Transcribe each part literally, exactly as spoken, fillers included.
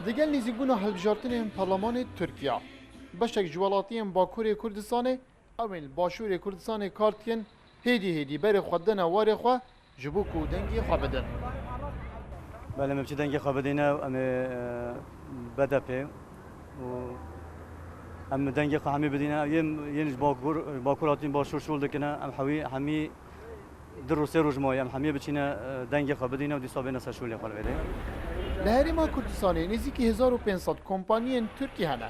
Digel nêzîkbûna hilbijartinên Parlemanê Tirkiye, beşek ji welatiyên Bakurê Kurdistanê, ew ên li Başûrê Kurdistanê kar dikin, hêdî hêdî berê xwe didine warê xwe, ji bo ku dengê xwe bidin. Belê, em ê biçî dengê xwe bidîne û em ê, e, B D P û em dengê xwe hemî bidîne. Yên, yên ji Bakur, Bakur hatîn Başûr şûl dikine, em hewî hemî du roj, sê roj maye, em hemî biçîne, e, dengê xwe bidîne û dîsa bêne ser şûlê xwe li vê derê. Li Herêma Kurdistanê nêzîkî hezar û pênc sed kompaniyên Tirkî hene.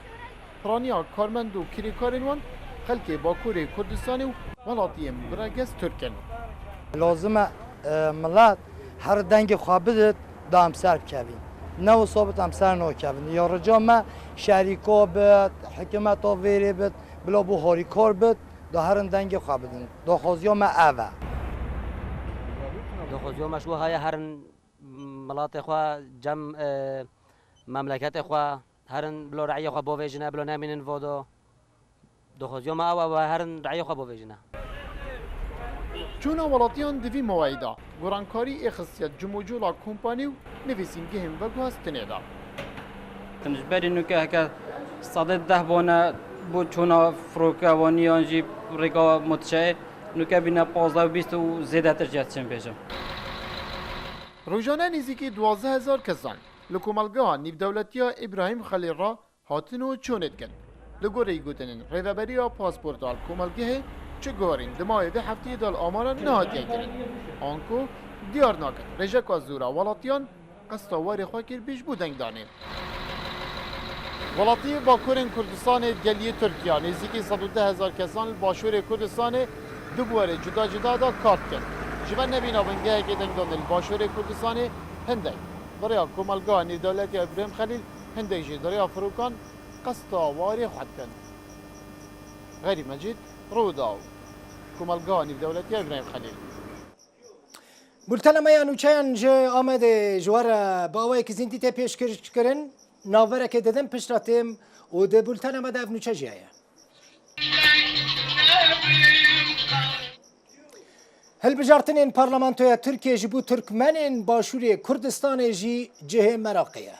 Piraniya karmend û kirêkarên wan xelkê Bakurê Kurdistanê û welatiyên biregez Tirk in. Lazim e, e, milet her dengê xwe bidit, da em ser bikevin. Ne wisa bit em ser nakevin. Ya rica me şerîka bit, hikûmeta vêrê bit, bila bo harîkar bit, da herin dengê xwe bidin. Daxwaziya me ev e. Daxwaziya me ji we heye herin miletê xwe cem, e, memleketê xwe, herin bila reyê xwe bavêjine, bila nemînin vado. Daxwaziya me ew e, we herin reyê xwe bavêjine. Çûna welatiyan di vî maweyî de gorankarî ê xistiye cimûcûla kompanî û nivîsîngehên veguhestinê de. Ji berî nûke heke sedê deh bone bo çûna firoke waniyan jî rêka motçeyê, nûke bîne pazdeh û bîst û zêdetir jî ez çim bêjim. Rojane nêzîkî duwazdeh hezar kesan li komelgeha nîvdewletiya Îbrahîm Xelîl re hatin û çûnê dikin. Li gorî gotinên Rêveberiya Pasporta li komelgehê çi gorîn di mawê vê hefteyê de li amara nehatiye kirin. Anku diyar nakin rêjeka zora welatiyan qesta warê xwe kir bî ji bo dengdanê. Welatiyê Bakurên Kurdistanê geliyê Tirkiya nêzîkî sed û deh hezar kesan li Başûrê Kurdistanê du buwerê cuda cuda de kar dikin. Ji ber nebîna bingehekê dengdanê li Başûrê Kurdistanê hindek bi rêya komelgeha nêvdewletiya Îbrahîm Xelîl, hindek jî di rêya firokan qesta warê xwe dikin. Xerîb Mecîd, Rûdaw, Komelgeha Nîvdewletiya Îbrahîm Xelîl. Bultena me ya nûçeyan ji Amedê ji we re bi awayekî zîndî tê pêşkêşkirin. Navberekê didin pişta têm û di bultena me de ev nûçe jî heye. Hilbijartinên Parlamentoya Tirkiyê ji bo Tirkmenên Başûrê Kurdistanê jî cihê meraqê ye.